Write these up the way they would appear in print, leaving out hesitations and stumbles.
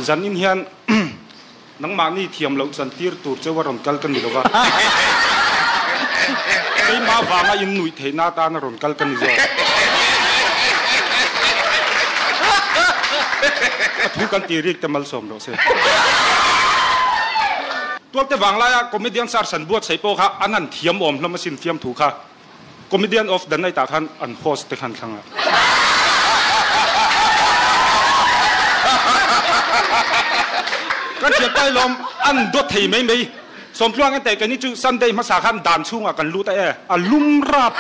Zanin hian nangmahni thiam loh chantir tur cheu a rawn kal ka ni lo va, keimah vanga in nuih theihna atan a rawn kal ka ni zawk. Ka thu kan tih rik te malsawm rawh se. Tualte vanglaia comedian sar san buatsaih pawh kha an han thiam awm hlawm asin fiamthu kha. Comedian of the night ah khan an host te khan thlang a. Kan hriat pai lawm an dawt thei mai mai. Sawmtluang en teh keini chu Sunday hmasa khan dan chhungah kan lut a e, a lum rap.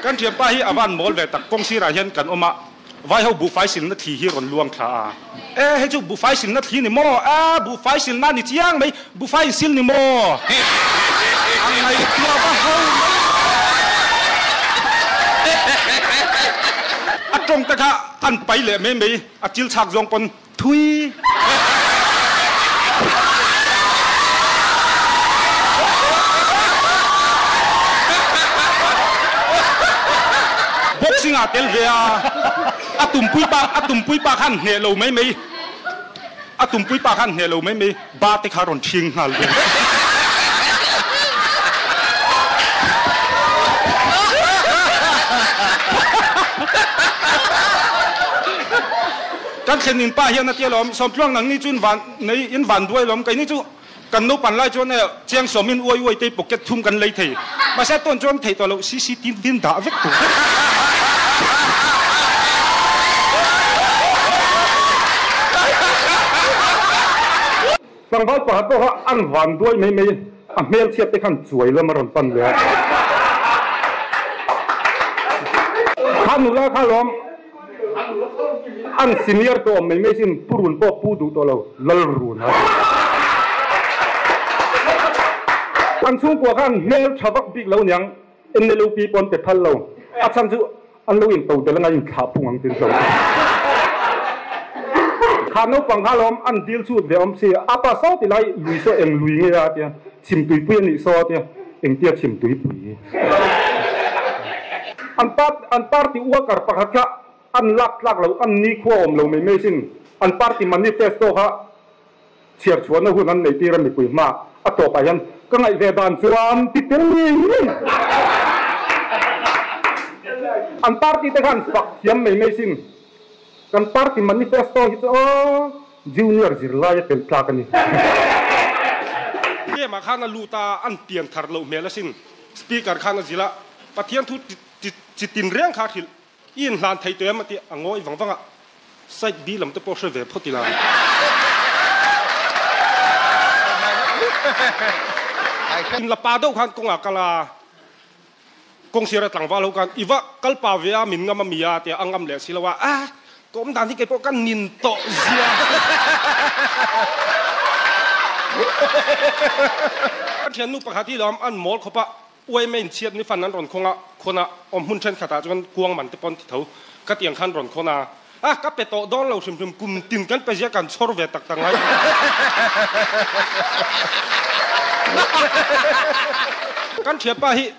Kan thianpa hi a van mawl ve tak, kawng sirah hian kan awm a, Vai ho buhfai silna thli hi rawn luang thla a. E, hei chu buhfai silna thli ni maw? A, buhfai silna ni chiang mai, buhfai in sil ni maw? A ngaihtuah va ho mai. A tawng te kha an pai leh mai mai, a chil chhak zawng pawn thui. Boxing ah tel ve a, a tumpui pa a tumpui pa khan hneh lo mai mai, a tumpui pa khan hneh lo mai mai, ba te kha rawn ṭhing nghal ve. Kan thlen in pa hian a ti alawm, Sawmtluang nangni chu in van nei in van duai alawm, keini chu kan naupan lai chuan e chiang sawmin uai uai te pocket thum kan lei thei, mahse tawn chuan theih tawh loh CCTV in dah vek tur. Tlangval pakhat pawh kha an van duai mai mai, a hmelchhiat te khan chuai lam a rawn pan leh a. Kha nula kha lawm an senior tawh awm mai mai sin pu run pawh pu duh tawh lo lal run a. An chhungkua khan hmel tha vak bik lo niang NLUP pawn pe phal lo, a chhan chu An lo in to tel anga in thlah phung ang tin hlo. Kha naupang kha lawm an dil chut ve awm si, a pa saw ti lai lui saw eng lui nge a tia, chhim tuipui a nih saw a tia, engtia chhim tuipui. An pa an party worker pakhat kha an lak tlak lo, an nikhua awm lo mai mai sin, an party manifesto kha Chhiar chhuahna hun an nei tir a mipui hma a tawpah hian ka ngaih ve dan chuan ti tel ngei ngei an party te khan fak thiam mai mai sin kan party manifesto hi chu aw junior zirlai a tel tlak a ni. Game ah khan a lut a, an pian thar loh hmel asin. Speaker khan a zilh a, Pathian thu chi tin reng kha a hrilh. I inhlan thei tawh em a ti a ngawi vang vang a, side B lam te pawh hre ve phawt ila. In la pa deuh khan kawngah kal a, kawng sira tlangval ho khan i va kal pa ve a min ngam a mi a tia a ngam leh si lo a, a ka awm dan hi kei pawh ka nin tawh zia. Ka thiannu pakhat hi lo an mawl khawp a, Uaime in chhiat ni fan an rawn khawng a, khawn a, awm hmun thenkhatah chuan kuang man te pawn ti tho. Ka tiang khan rawn khawn a, a ka pe tawh dawn lo hrim hrim, kum tin kan pe zia kan chhawr ve tak tak ngai. Kan thianpa hi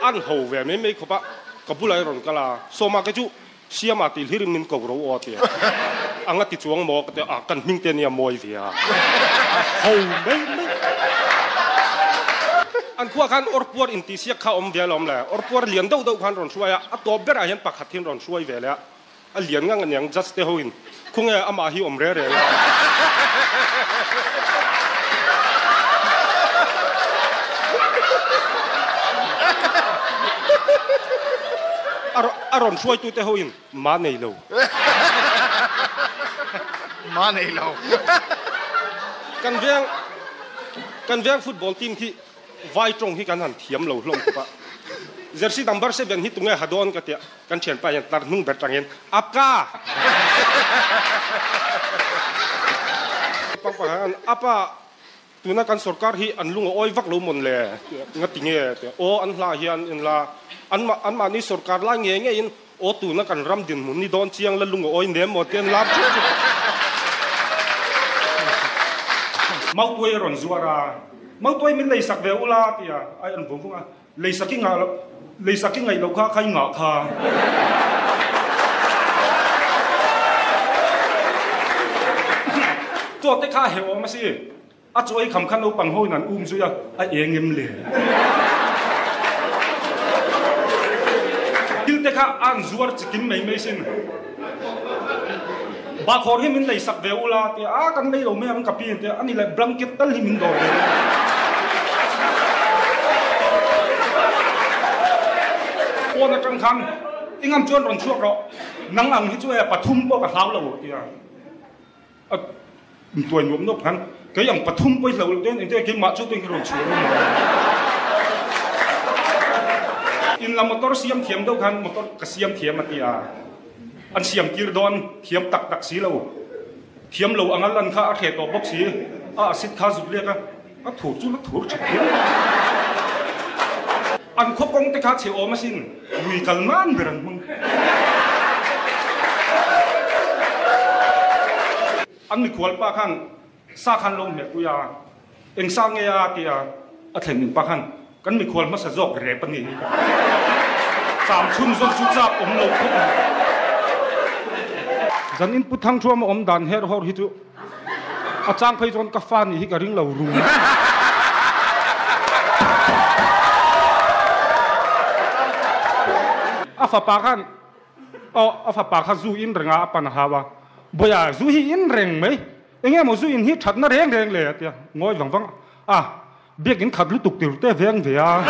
an ho ve mai mai khawp a, ka bulah i rawn kal a, Sawma kei chu Siama tih hlir in min ko ro aw tia, anga ti chuang maw ka ti a, kan hming te nia mawi ve a, ho mai mai. An khua khan awrpuar intihsiak kha awm ve alawm le, awrpuar lian deuh deuh khan rawn hruai a, a tawp berah hian pakhat hian rawn hruai ve leh a, a lian ngang aniang judge te ho in khawnge amah hi awm re reng a. A rawn hruaitute hoin ma nei lo. Ma nei lo. Kan veng kan veng football team khi vai tawng hi kan han thiam lo hlawm khawp a. Jersey number 7 hi tunge ha dawn ka tia kan thianpa hian tlar hnung ber tang hian Apka! Pang pang hian Apa Tuna kan sorkar hi an lung a awi vak lo mawn le? Nga ti nge? Tiah aw an hla hian in la an an mahni sorkar lai nge nge in aw tuna kan ram dinhmun ni dawn chiang la lung a awi nem maw tia an lar chuk chuk. Mautuai a rawn zuar a, Mautuai min lei sak ve ula tia ai an vung vung a, lei sak i ngah lo, lei sak i ngaih loh kha kha i ngah kha. Chaw te kha a heuh awm a si. A chaw ei kham kha naupang ho in an um zui a, a eng em le? Thil te kha a an zuar chikim mai mai sin. Bahkhawr hi min lei sak ve ula tia, a kan lei lo mai ang ka pi tia, ani leh blanket tal hi min dawr ve ula. Pawn atang khan engam chuan rawn chhuak rawh, nang ang hi chu e pathum pawh ka hlau lo tia. A intuai nuam nuam khan kei ang pathum pawh i hlo loh dawn engtin nge keimah chu tuin ka rawn chhuah dawn In la motor siam thiam deuh khan motor ka siam thiam a ti a, an siam tir dawn thiam tak tak si lo, thiam lo anga lan kha a hreh tawh bawk si, a acid kha zut lek a, a thur chu la thur tha phian. An khaw kawng te kha chhe awm asin, lui kal nan ber an hmang. An mikhual pa khan sa khan lo hmeh pui a, eng sa nge a tia a thlen in pa khan kan mikhual hmasa zawk rep a ni. Cham chhun zawk chu chak awm lo khawp mai. Zan in Pu Thangthuama awm dan her hawr hi chu A chang phei chuan ka fa nih hi ka ring lo rum. A fapa khan aw a fapa kha zu in reng a a pan a hau a, Bawia zu hi in reng mai, enge maw zu in hi thatna reng reng le a ti a, ngawi vang vang a, Biakinn khat lutuk tir te veng ve a.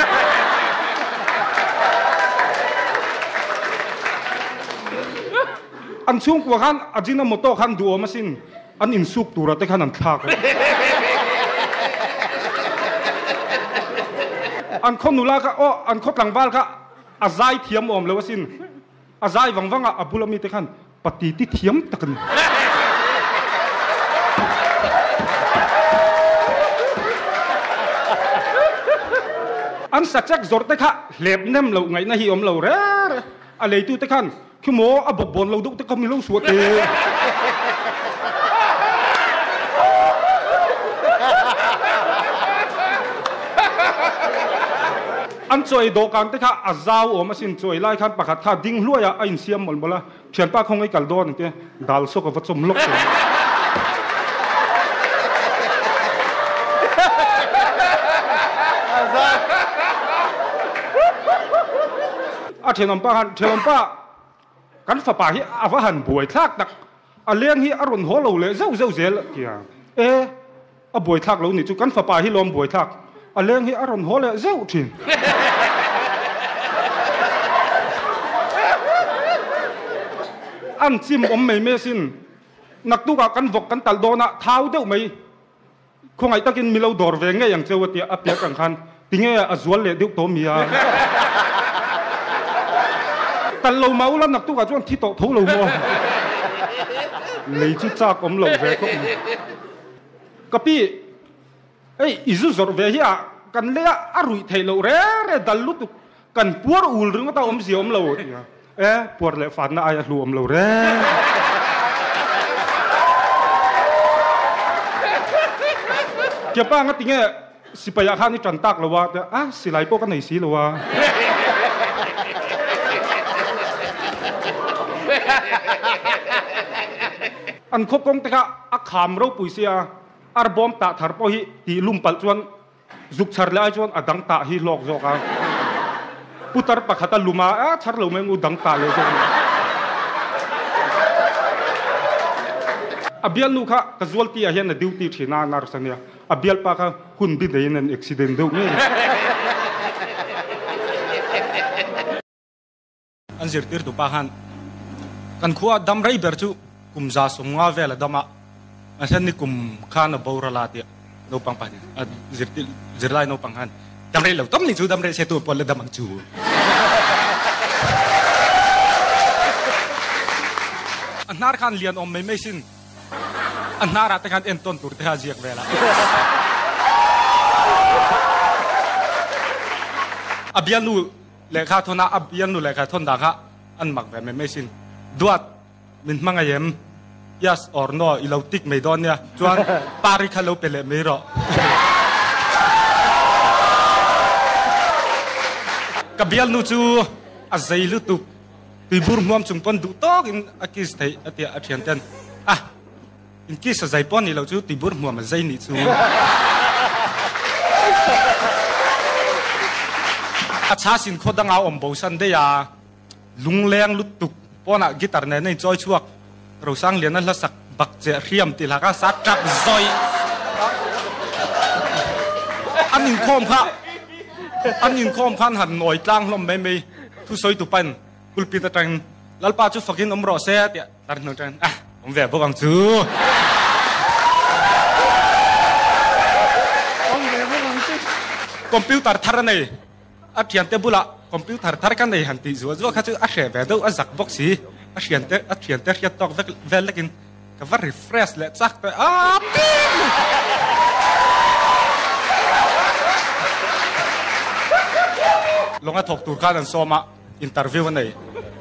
An chhungkua khan Ajinomoto khan duhawm asin an insuk tura te khan an thlak a. An khaw nula kha aw an khaw tlangval kha a zai thiam awm lo asin. A zai vang vang a, a bula mite khan pati ti thiam tak a ni. An sachek zawrh te kha hlep nem loh ngaihna hi awm lo re re. A leitu te khan khi maw a bawk bawn lo deuh te kha mi lo suah te. An chawi dawhkan te kha a zau awm asin, chawi lai khan pakhat kha ding hluai a, a insiam mawlh mawlh a, thianpa khaw ngei kal dawn ang te, dal saw ka va chawm lawk tawh. A thenawmpa khan, Thenawmpa, kan fapa hi a va han buai thlak tak, a leng hi a rawn haw lo leh zeuh zeuh zel a ti a. E, a buai thlak lo nih chu, kan fapa hi lawm buai thlak, a leng hi a rawn haw leh zeuh thin. An chim awm mai mai asin, naktukah kan vawk kan talh dawn a, thau deuh mai. Khawngaih takin mi lo dawr ve ngei ang cheu a tia a piak ang khan tinge a zual leh deuh tawh mi a? Tal lo mau la naktukah chuan thi tawh tho lo maw? Lei chu chak awm lo ve khawp mai. Ka pi, hei i zu zawrh ve hi a kan lei a, a ruih theih loh re re dal lutuk kan puar ul ringawt a awmzia awm lo a tia. E, puar leh fatna ai a hlu awm lo reng. Kiapa nga tinge sipai ah khan i tan tak lo a, a silai pawh ka nei si lo a. An khaw kawng te kha a kham ropui sia, arbawm tah thar pawh hi tih lum palh chuan Zuk chhar leh ai chuan a dang tah hi hlawk zawk a. Putar pakhat a lum a, a chhar lo mai ang u dang tah leh zawk mai. A bialnu kha ka zualti ah hian a duty thin a, nurse a nia. A bialpa kha hun bi neiin an accident deuh ngei. An zirtirtu pa khan kan khua dam rei ber chu kum 150 vel a dam a, a hlan ni kum khan a boral a tia naupang pa nih a zirtir zirlai naupang khan dam rei lo tam ni chu dam rei se tu pawn la dam ang chu. A hnar khan lian awm mai mai sin a hnar ah te khan entawn tur te kha a ziak vel a. A bialnu Lehkha thawn a a bialnu lehkha thawn dan kha an mak ve mai mai sin. Duat, min hmangaih em? Yes or no i lo tik mai dawn nia. Chuan pari kha lo pe leh mai rawh. Ka bialnu chu a zei lutuk, tuibur hmuam chung pawn duh tawkin a kiss theih a tia a thian ten. Ah! Inkiss a zai pawh nih loh chu tibur hmuam a zai nih chu. A chhasin khaw danga awm bo san daih a, lungleng lutuk pawnah guitar nen a inchawi chhuak. Rosangliana hla sak bak che hriam tih hlaka sa tap zawih. An inkhawm kha an inkhawm khan han nawi tlang hlawm mai mai thusawi tu pain pulpit atangin Lalpa chu fakin awm rawh se tiah tar hnu atangin ah awm ve bawk ang chu. Awm ve bawk ang chu. Computer thar a nei. A thiante bulah computer thar ka nei han tih zuah zuah kha chu a hreh ve deuh, a zak bawk si. A thiante a thiante hriat tawk vek vel lekin ka va refresh leh chak tawh a pim! Lawnga thawk tur khan an sawm a, interview a nei.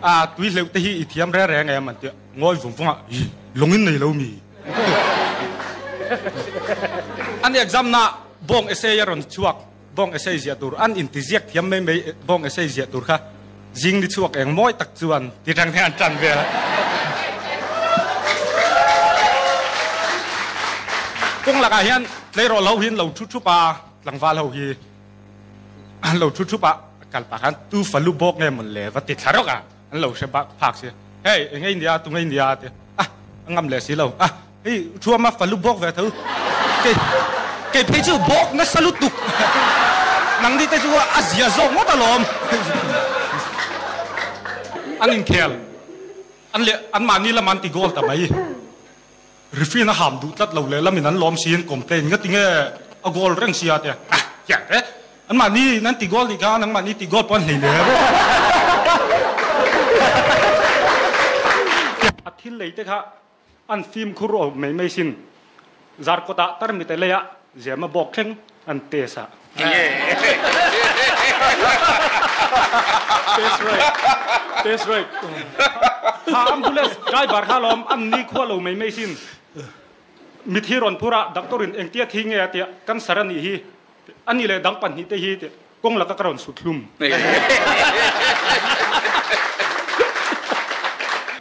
A tui hleuh te hi i thiam reng reng em an ti a, ngawi vung vung a, ih lawngin nei lo mi? An exam na bawng essay a rawn chhuak. Bawng essay ziah tur an inti ziak thiam mai mai bawng essay ziah tur kha zing ni chhuak eng mawi tak chuan ti reng hian an tan vel a. Kawng lakah hian tleirawl ho hi an lo thu thup a, tlangval ho hi an lo thu thup a, kal pah khan tu falu bawk nge mawn le va ti thla rawk a, an lo hre bak phak si. Hei eng nge i nia, tu nge i nia a ti a, a ngam leh si lo a. Hei thuama falu bawk ve tho. Kei kei phei chu bawk nasa lutuk. Nangni te chu a zia zawk ngawt alawm. An inkhel an leh an mahni lam an ti goal ta mai. Referee a ham duh tlat lo leh lamin an lawm siin complain nga tinge a goal reng sia te. Ah hian te an mahni in an ti goal nih kha nangmahni ti goal pawh an hlei leh. A thil lei te kha An fimkhur awm mai mai sin. Zarkawtah tarmite leiah zema bawk thleng an test a. Test right. Test right. Kha ambulance driver kha lawm an ni khua lo mai mai sin. Mithi rawn phur a, doctor in engtia thi nge a tia, cancer a nih hi, a nih leh dang pahnihte hi tia kawng laka ka rawn sut hlum.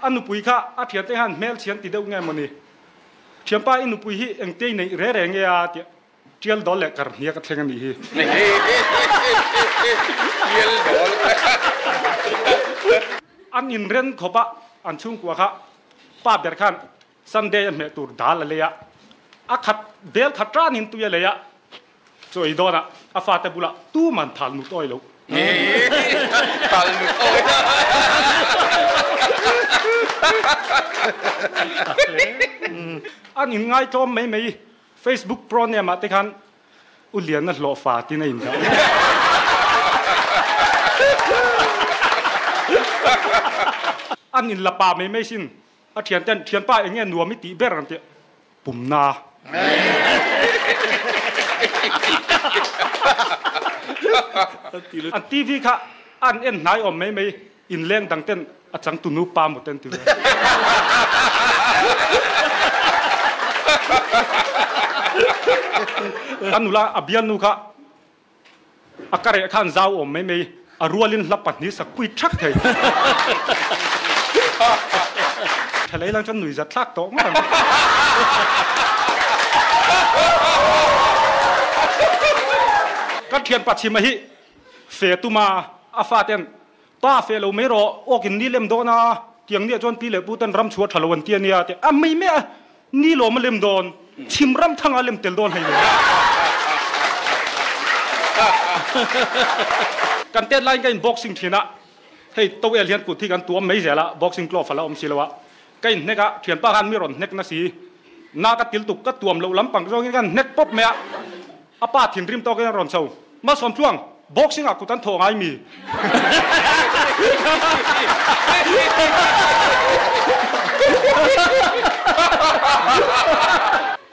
A nupui kha a thiante khan hmel chhian ti deuh nge mawni? Thianpa i nupui hi engte i neih re re nge a tia tial dawl leh kar hniak a thleng a nih hi. Tial dawl. An inren khawp a, an chhungkua kha pa ber khan Sunday a hmeh tur dal a lei a, a khat bel khat ranin tui a lei a, Chaw ei dawnah a fate bulah tuman thal nut awi lo. Thal nut awi. An inngai tlawm mai mai. Facebook pro name ah te khan U Liana hlawhfa tin a indah. An inla pa mai mai sin. A thianten, Thianpa eng nge nuam i tih ber ang tih pumna. An TV kha an en hnai awm mai mai, inleng dang ten a changtu nu pa maw ten ti ve. A nula a bialnu kha A ka reh khan zau awm mai mai, a rualin hla pahnih sak pui thak thei. Thalei lang chuan nuihzat thlak tawh ngawt ang. Ka thianpa chhima hi fe tuma a faten pa fe lo mai rawh, awkin ni lem dawn a, tiang nia chuan pi leh pu ten ram chhuah tha lo an ti a nia tih a mai mai a, ni lawm a lem dawn, chhim ram thanga lem tel dawn hei lo. Kan tet laiin ka in boxing thin a, hei towel hian kut hi kan tuam mai zel a, boxing glove a la awm si lo a, ka in hnek a, thianpa khan mi rawn hnek na si, na ka til tuk ka tuam loh lampang zawngin ka hnek pawp mai a, A pa thinrim tawkin a rawn chho. Malsawm tluang, boxing ah kut an thawh ngai mi?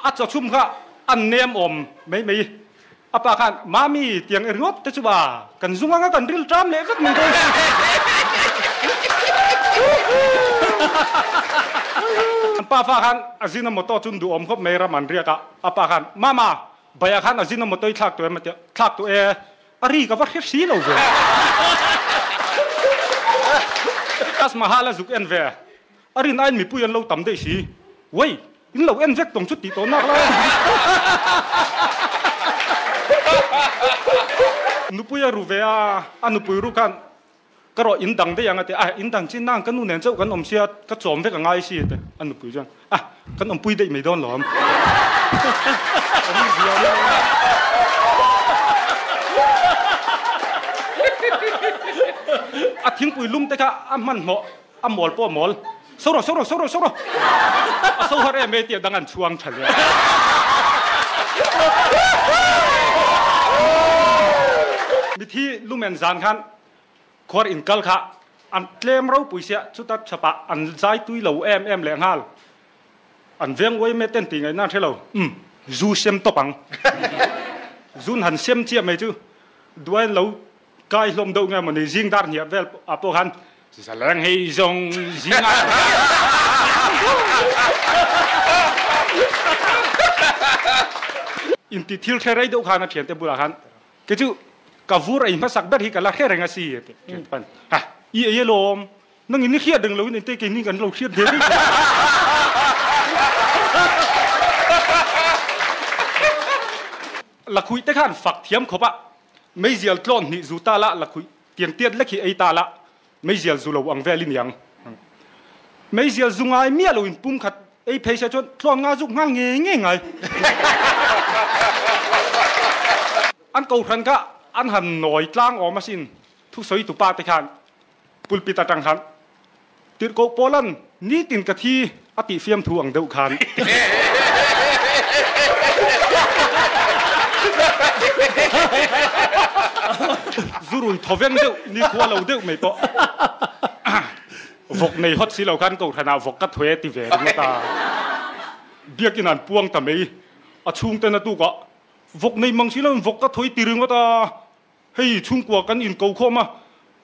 A chawchhum kha a nem awm mai mai. A pa khan, Mami, tiang i ringawt te chu ba, kan zung anga kan ril ṭam leh vek mai dawn. An pa fa khan a zin a motor chu an duhawm khawp mai ram an riak a. A pa khan, Mama, Baiah khan a zin a motor i thlak tawh em a tia, thlak tawh e, a ri ka va hre si lo ve. Taj Mahal a zuk en ve, a rin aiin mipui an lo tam daih si. Wei! In lo en vek tawng chu tih tawh nak lai a. Nupui a ru ve a, a nupui ru khan ka rawh in dang daih ang a ti a, in dang chin nang ka nu nen chauh kan awm sia ka chawm vek a ngai si a ti. A nupui chuan a kan awmpui daih mai dawn lo am. A thingpui lum te kha a hmanhmawh A mawl pawh a mawl. So rawh, so rawh, so rawh, so rawh. A so har em e tih a dang an chhuang tha hle. Mithi lumen zan khan khuar in kal kha an tlem ropui sia chuta chhapah an zai tui lo em em leh nghal. An veng uai me ten tih ngaihna an hre lo. Umm, zu sem tawp ang. Zun han sem chiah mai chu duai an lo Kai hlawm deuh nge mawni zing dar hniah vel ah pawh khan zaleng hei zawng zing ah inti thil hre rei deuh khan a thiante bulah khan kei chu ka vur ei hmasak ber hi ka la hre reng a si a ti thiante pan ha i ei alawm nang in i hriat reng lo in engte keini kan lo hriat ve reng Lakhuih te khan fak thiam khawp a Meizial tlawn hnih zu ta la, lakhuih tiang tiat lek hi ei ta la, meizial zu lo ang vel i niang. Meizial zu ngai miah lo in pum khat ei phei se chuan tlawn nga zuk nghal ngei ngei ngai. An kohhran kha an han nawi tlang awm asin, thusawi tupa te khan pulpit atang khan Tirhkoh Paulan nitin ka thi a tih fiamthu ang deuh khan. Zurui thawveng deuh, nikhua lo deuh mai pawh vawk nei hawt si lo khan kohhranah vawk ka thue ti ve ringawt a. Biakin an puang ta mai. A chhungten a tukah vawk nei mang si loin vawk ka thawi ti ringawt a. Hei chhungkua kan in ko khawm a,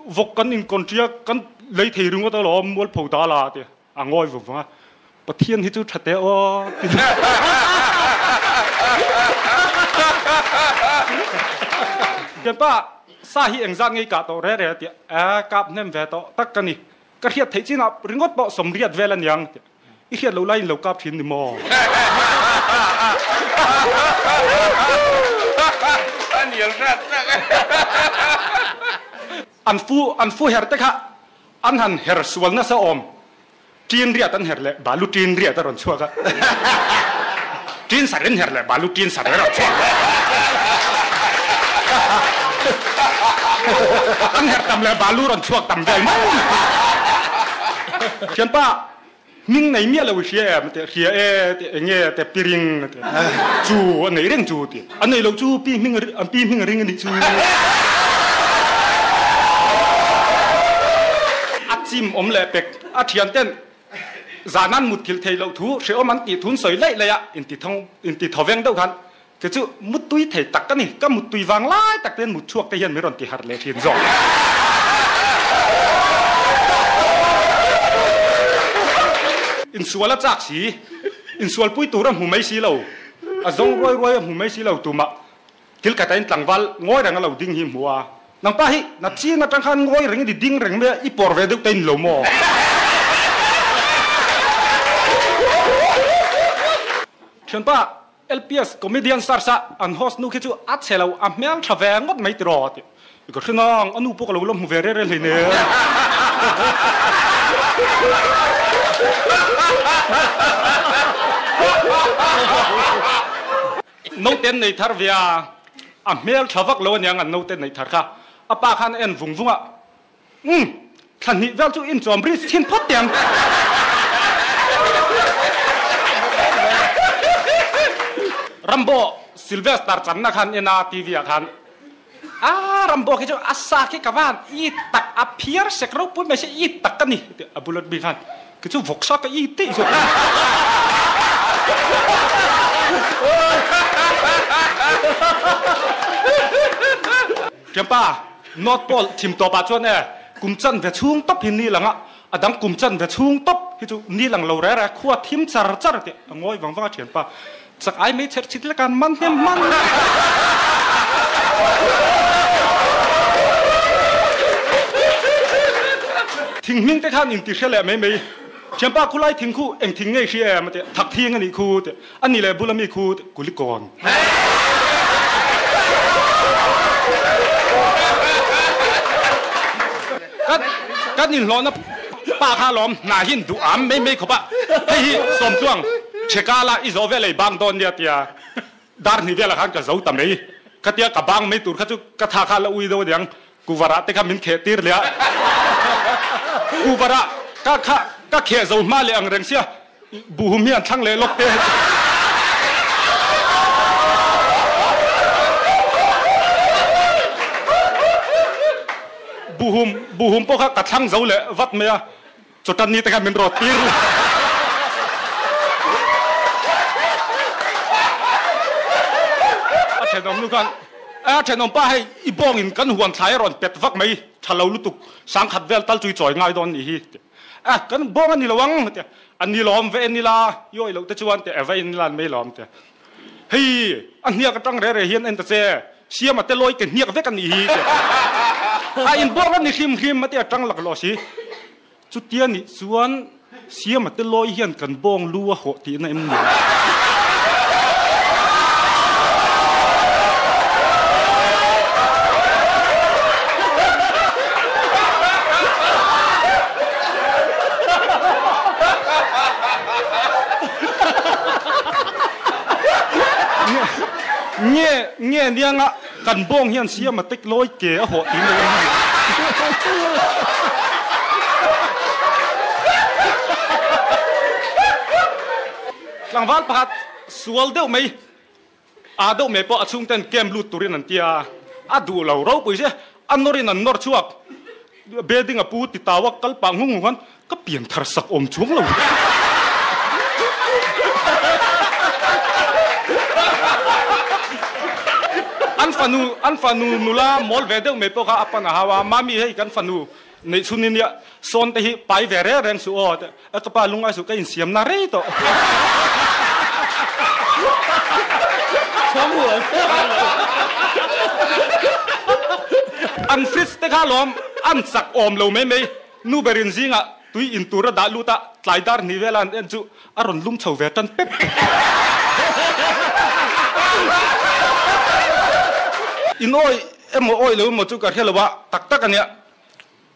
vawk kan in kawn ṭia kan lei thei ringawt alawm mualpho ta la ti a ngawi vung vung a, Pathian hi chu ṭha teh aw ti Thianpa sa hi engzat ngei kah tawh re re ti a, kap hnem ve tawh tak ka ni, ka hriat theih chinah ringawt pawh sawmriat vel aniang ti. I hriat loh laiin lo kap thin ni maw? An fu an fu her te kha an han her sual nasa awm. Ṭin riat an her leh balu ṭin riat a rawn chhuak a. Ṭin sar in her leh balu ṭin sar a rawn chhuak. An her tam leh balu rawn chhuak tam vel mai. Thianpa Hming nei miah lo i hria em? Teh hria e, teh eng nge? Teh piring, teh chu a nei reng chu ti. A nei lo chu pi hming an pi hming a ring a nih chu. A chim awm leh pek a thian ten zan an mut thil thei loh thu hrehawm an tih thun sawi laih laih a inti thawng inti thawveng deuh khan kei chu muttui thei tak ka ni. Ka muttui vang lai tak ten mut chhuak te hian min rawn ti harh leh thin zawk. Insual a chak si, insualpui tur a hmu mai si lo, a zawng ruai ruai a hmu mai si lo tumah thil khat a in tlangval ngawi reng a lo ding hi hmu a, nangpa hi na chin atang khan ngawi reng i ding reng mai a, i pawr ve deuh te in lo maw? Thianpa LPS comedian stars a an host nu khi chu a chhe lo, a hmel tha ve ngawt mai tiraw tih i ka hre nang, a nu pawh ka lo la hmu ve reh reh hleinem. Note an nei thar ve a, a hmel tha vak lo aniang an note neih thar kha, a pa khan a en vung vung a, Umm, thla hnih vel chu inchawm ri chhin phawt teh ang. Rambo Sylvester channa khan en a TV ah khan a Rambo khi chu a sa khi ka van i tak a phiar sek ropui mai se i tak ka ni tih a bullet bik khan khi chu vawksa ka i tih zawk. Thianpa, North Pole thim tawp ah chuan e kum chan ve chhung tawp hi ni lang a, a dang kum chan ve chhung tawp hi chu ni lang lo re re khua thim char char tih a ngawi vang vang a thianpa chak ai mai chher chhit lek an man hnem hman. Thing hming te khan inti hre leh mai mai. Thianpa khulai thing khu eng thing ngei hria em a ti a, thak thing a nih khu a ti a, a ni leh bula mi khu a ti, Kulikawn. Kan kan inhlawhna pa kha lawm hna hian duh am mai mai khawp a, hei hi Sawmtluang chhekala i zawh vel ei bang dawn nia tia dar hnih velah khan ka zo ta mai. Khatia ka bang mai tur kha chu ka tha kha la ui deuh aniang Kuvarah te kha min kheh tir leh a, Kuvarah ka kha ka kheh zo hma leh ang reng sia, buhum hi an thlang leh lawk te. Buhum buhum pawh kha ka thlang zo leh vat mai a, chawtan ni te kha min rawt tir leh. A thenawm nu khan A thenawm pa hei i bawngin kan huan thlai a rawn pet vak mai, tha lo lutuk, sangkhat vel tal chu i chawi ngai dawn nih hi ti. A kan bawng a ni lo ang ti. A ni lawm ve en ila, i awih loh te chuan ti, va en ila an mai lawm ti. Hei a hniak atang re re hian en ta che, siama te lawi ke hniak vek a nih hi ti. A in bawng a ni hrim hrim a ti a tang laklawh si. Chutia nih chuan Siama te lawi hian kan bawng lu a hawh tihna em ni? Nge nge nianga kan bawng hian Siama te lawi ke a hawh tihna em ni? Tlangval pakhat sual deuh mai aa deuh mai pawh a chhungten camp lut turin an ti a, a duh lo ropui se a nawrin an nawr chhuak. Building a pu ti tau a kal pah ngung ngung khan ka pian thar sak awm chuang lo. An fanu an fanu nula mawl ve deuh mai pawh kha a pan a hau a, Mami hei kan fanu neih chhun in nia sawn te hi pai ve reng reng suh aw a ka pa lungai suh ka insiam na rei tawh. An fridge te kha lawm an chak awm lo mai mai nu berin zingah tui in tur a dah lut a tlai dar hnih vela an en chu a rawn lum chho ve tan pep. In awi emaw awi lo emaw chu ka hre lo a tak tak ania.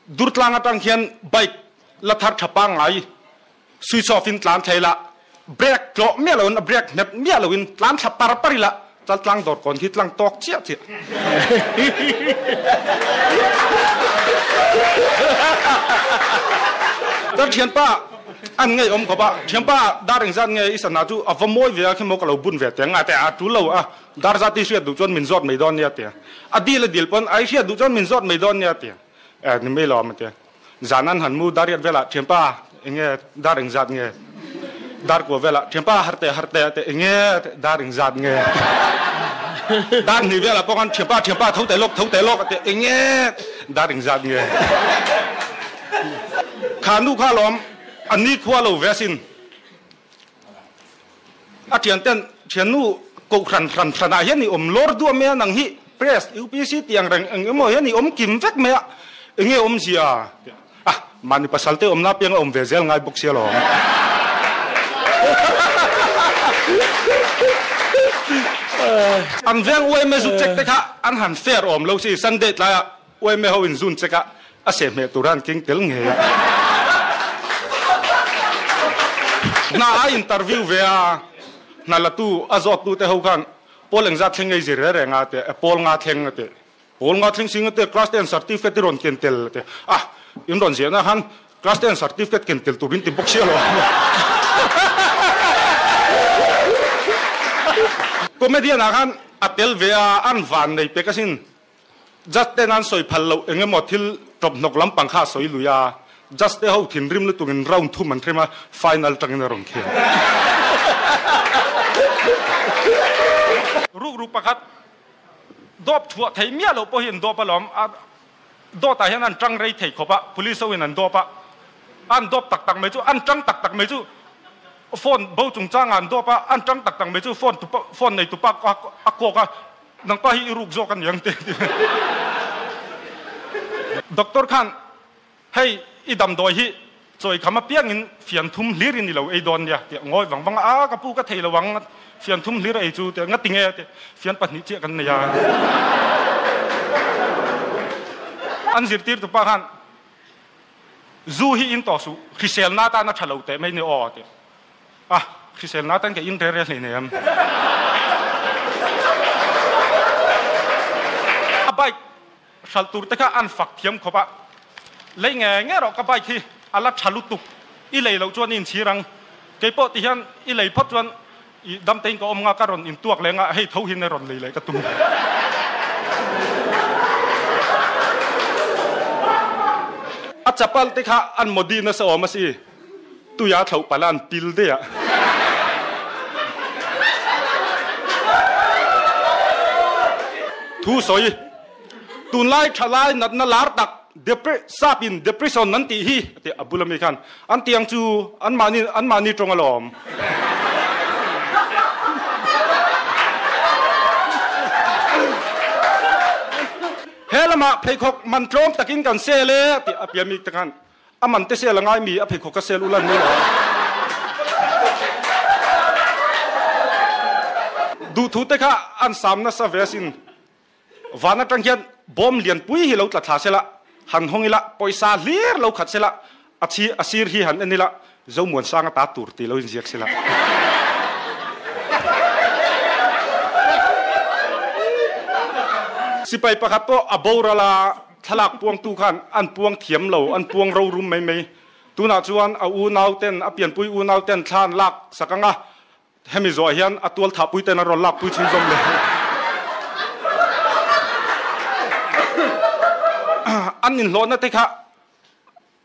Durtlang atang hian bike la thar tha pangngai switch off in tlan thei la, brake tlawh miah loin a brake nghet miah loin tlan thla par par ila chaltlang dawr kawn khi tlang tawk chiah chiah. Ka thianpa an ngei awm khawp a, thianpa dar engzat nge i sana chu a va mawi ve a khi maw ka lo bun ve teng a teh a tul lo a, Dar zat i hriat duh chuan min zawt mai dawn nia tia. A dil a dil pawn a i hriat duh chuan min zawt mai dawn nia tia. Eh ni mai lawm a tia. Zan an han mu dar riat velah thianpa enge dar eng zat nge? Dar kua velah thianpa har teh har teh a tia enge dar eng zat nge? Dar hnih velah pawh khan thianpa thianpa tho teh lawk tho teh lawk a tia enge dar eng zat nge? Kha nu kha lawm a ni khua lo ve asin. A thianten, Thiannu, kohhran hran hranah hian i awm lawr duah mai a, nang hi Press, UPC tih ang reng eng emaw hian i awm kim vek mai a, enge awmzia? A, mahni pasal te awmna apiang a awm ve zel ngai bawk sia lawm. An veng UMA zu check te kha an han fair awm lo si, Sunday tlaiah UMA ho in zun check a, a sehhmeh tur a an keng tel ngei a. Hna a interview ve a, hna la tu a zawt tu te ho khan pawl engzat thleng ngei zir reng reng a ti a, pawl nga thleng a ti. Pawl nga thleng sing a ti, class ten certificate i rawn ken tel a ti. Ah, in rawn ziahna khan class ten certificate ken tel tur in ti bawk sia lo. Comedian ah khan a tel ve a, an van nei pek asin. Judge ten an sawi phal loh eng emaw thil tawp hnawk lampang kha a sawi lui a, Judge te ho thinrim lutukin round thum an hrem a, final tangin a rawn khel. Rukru pakhat dawp chhuah theih miah loh pawh hi an dawp alawm, a dawtah hian an tang rei thei khawp a, police ho in an dawp a, an dawp tak tak mai chu an tang tak tak mai chu phone bo chungchangah an dawp a, an tang tak tak mai chu phone tupa phone nei tupa a kawk a. Nangpa hi i ruk zawk a niang te ti. Doctor khan hei i damdawi hi Chawi kham apiangin fian thum hlir in i lo ei dawn nia tiah ngawi vang vang a, a ka pu ka thei lo ang, fian thum hlir a ei chu tiah nga tinge tiah fian pahnih chiah kan nei a. An zirtir tupa khan zu hi in tawh suh, hriselna atan a tha lo teh mai ni aw tiah a, hriselna atan ka in rel rel hleinem. A bike Hralh tur te kha an fak thiam khawp a, lei nge nge rawh ka bike hi a la tha lutuk, i lei loh chuan i inchhir ang, kei pawh ti hian i lei phawt chuan i damtein ka awm nga ka rawn intuak leng a, hei tho hin a rawn lei leh ka tum. A chapal te kha an modi nasa awm a si, tuia thloh palh a an pil daih a. Thu sawi, Tunlai thalai natna lar tak sap in depression an tih hi a ti a bula mi khan an ti ang chu anmahni anmahni tawng alawm. He lamah pheikhawk man tlawm takin kan sel e a ti a pian mi te khan A man te sel a ngai mi, a pheikhawk ka sel ulan mai lo. Duhthu te kha an sam nasa ve asin. Van atang hian bawm lian pui hi lo tla thla sela, han hawng ila, pawisa hlir lo khat sela, a chhi a sir hi han en ila, Zomuansanga ta tur ti lo inziak sela. Sipai pakhat pawh a boral a. Thlalak puangtu khan an puang thiam lo, an puang ro rum mai mai. Tunah chuan a unau ten, a pianpui unau ten thla an lak sak ang a, hemi zawh hian a tual thahpui ten an rawn lakpui chhunzawm leh. An inhlawhna te kha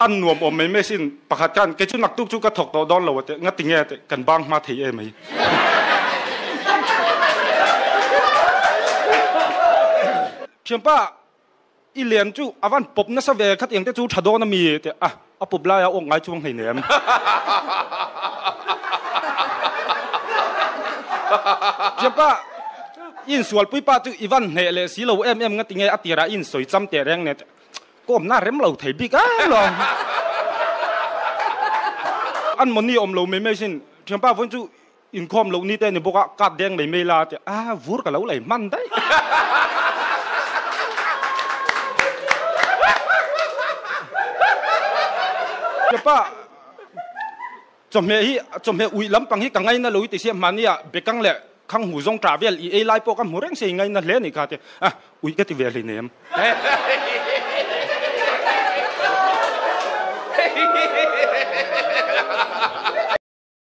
an nuam awm mai mai sin. Pakhat khan kei chu naktuk chu ka thawk tawh dawn lo a teh, nga tinge teh kan bang hma thei em ai. Thianpa i lian chu a van pawp nasa ve khat eng te chu tha dawn a mi teh a, a pawp lai a awk ngai chuang hleinem. Thianpa i insualpui pa chu i van hneh leh si lo em em nga tinge a tirah i insawi cham teh reng nen teh. Kawmna rem lo thei bik a lo. An mawni awm lo mai mai sin. Thianpa vawiin chu inkhawm loh ni te ni bawk a, kat deng mai mai la tia a vur ka lo lei hman daih. Thianpa chawhmeh hi chawhmeh uih lampang hi ka ngaina lo i ti sia hmani ah bekang leh Khang hmu zawng ṭah vel i ei lai pawh ka hmu reng se i ngaina hle a nih kha tia, ah, uih ka ti ve hleinem.